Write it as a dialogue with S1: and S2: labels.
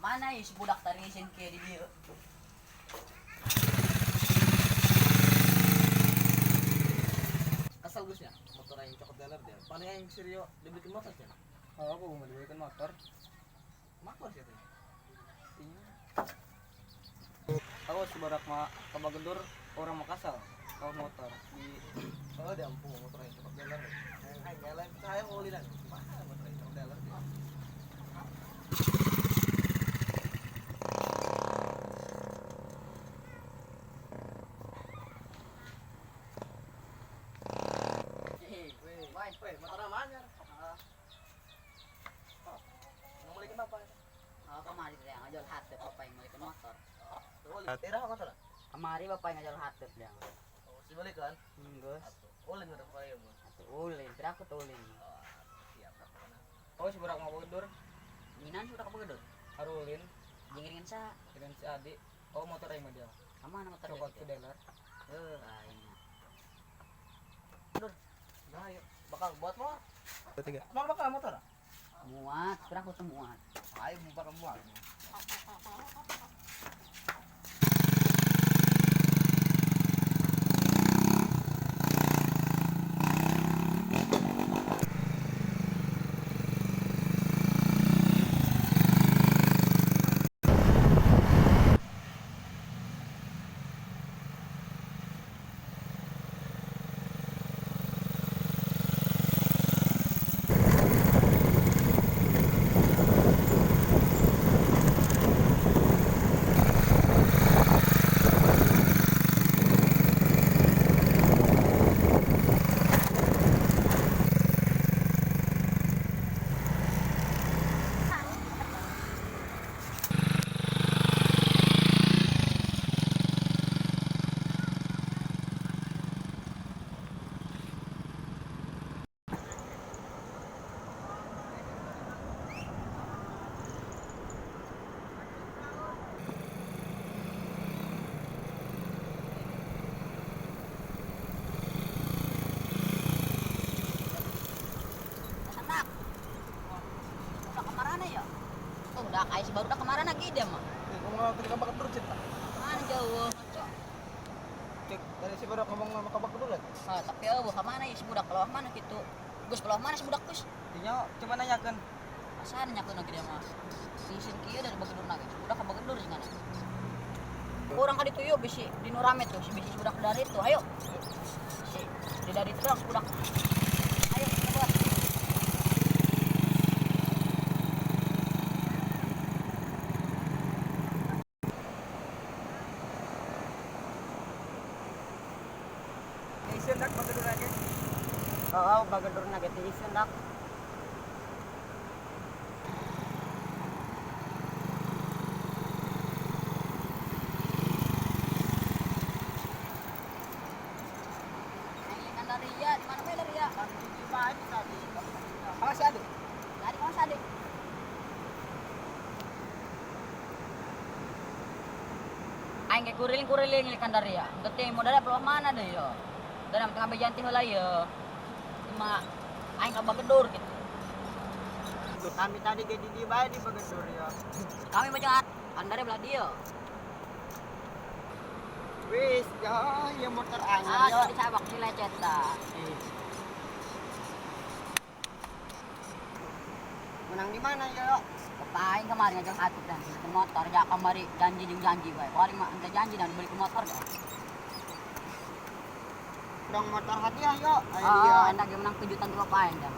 S1: Mana ya si budak tarisin kieu di dieu?
S2: Kesel Gus ya, motor yang cokot dealer dia. Paling yang serio dibelikan motor sih.
S3: Oh, aku mau dibelikan motor.
S2: Makmur sih itu.
S3: Iya. Aku sebarak ma kabagendur orang Makassar. Kau motor di
S2: Oh, dia ampuh motor yang cokot dealer. Aing jalan saya mau ulinan. Mahal motor yang cokot dealer dia.
S1: Woi,
S2: Weh, motor namanya. Oh, mau belikan apa?
S1: Oh, kemari teh ngajol hati bapak yang belikan motor.
S2: Daerah motor?
S1: Kemari bapak yang ngajol hati dia.
S2: Oh, si belikan?
S1: Gus.
S2: Ulin udah pakai ya,
S1: Atuh ulin, kira aku tuh ulin.
S2: Siap,
S3: Oh, sebarak mau bagendur.
S1: Nyinan sudah ke bagendur.
S3: Harulin.
S1: Jinggiringan sa.
S3: Dengan si Adi. Oh, motor yang dia.
S1: Kemana motor
S3: Cokot ke dealer.
S1: Aing.
S2: Dur. Nah, yuk. Bakal buat mau? Tiga. Mau bakal motor?
S1: Muat, kira aku tuh muat.
S2: Ayo bakal muat.
S1: Anak. Udah kemana ya? Oh, udah kayak si baru udah kemana lagi dia mah?
S2: Ngomong ke kabak dulu cerita.
S1: Mana jauh?
S2: Cek dari si baru ngomong sama kabak dulu lah.
S1: Ah, tapi eueuh ka mana ya si budak keluar mana gitu. Gus keluar mana si budak Gus?
S3: Dinya coba nanyakeun.
S1: Asa nanyakeun lagi dia mah. Isin kieu dari bagedur lagi. Si budak ka bagedur sih ngana. Kurang ka ditu yuk bisi di nu rame tuh si bisi si budak dari itu. Ayo. Si di dari itu doang si budak. Ayo kita buat.
S3: Isin dak bagendur lagi.
S1: Oh, bagedur nage teh isin dak. Kan dari ya, di mana dari ya?
S2: Tadi. Sama si Adi.
S1: Dari mana si Adi? Aing ge kuriling-kuriling ikan dari ya. Teu modalnya peluang mana deh yo. Dan tengah bejanti heula ye. Cuma aing ka bagedur gitu.
S3: Kami tadi ge di dieu bae di bagendur ya.
S1: Kami baca andare belah dieu.
S3: Wis, ya, ya motor anyar
S1: Ah,
S3: ya.
S1: dicabak si lecet tah.
S3: Menang di mana ya?
S1: Aing kemarin ngajak hati dan ke motor ja kamari janji jeung janji bae. Paling mah ente janji dan beli ke motor ya.
S3: Dong motor hadiah yo. Ayo
S1: Ah,
S3: dia.
S1: enak ge menang kejutan di bapak aing dah.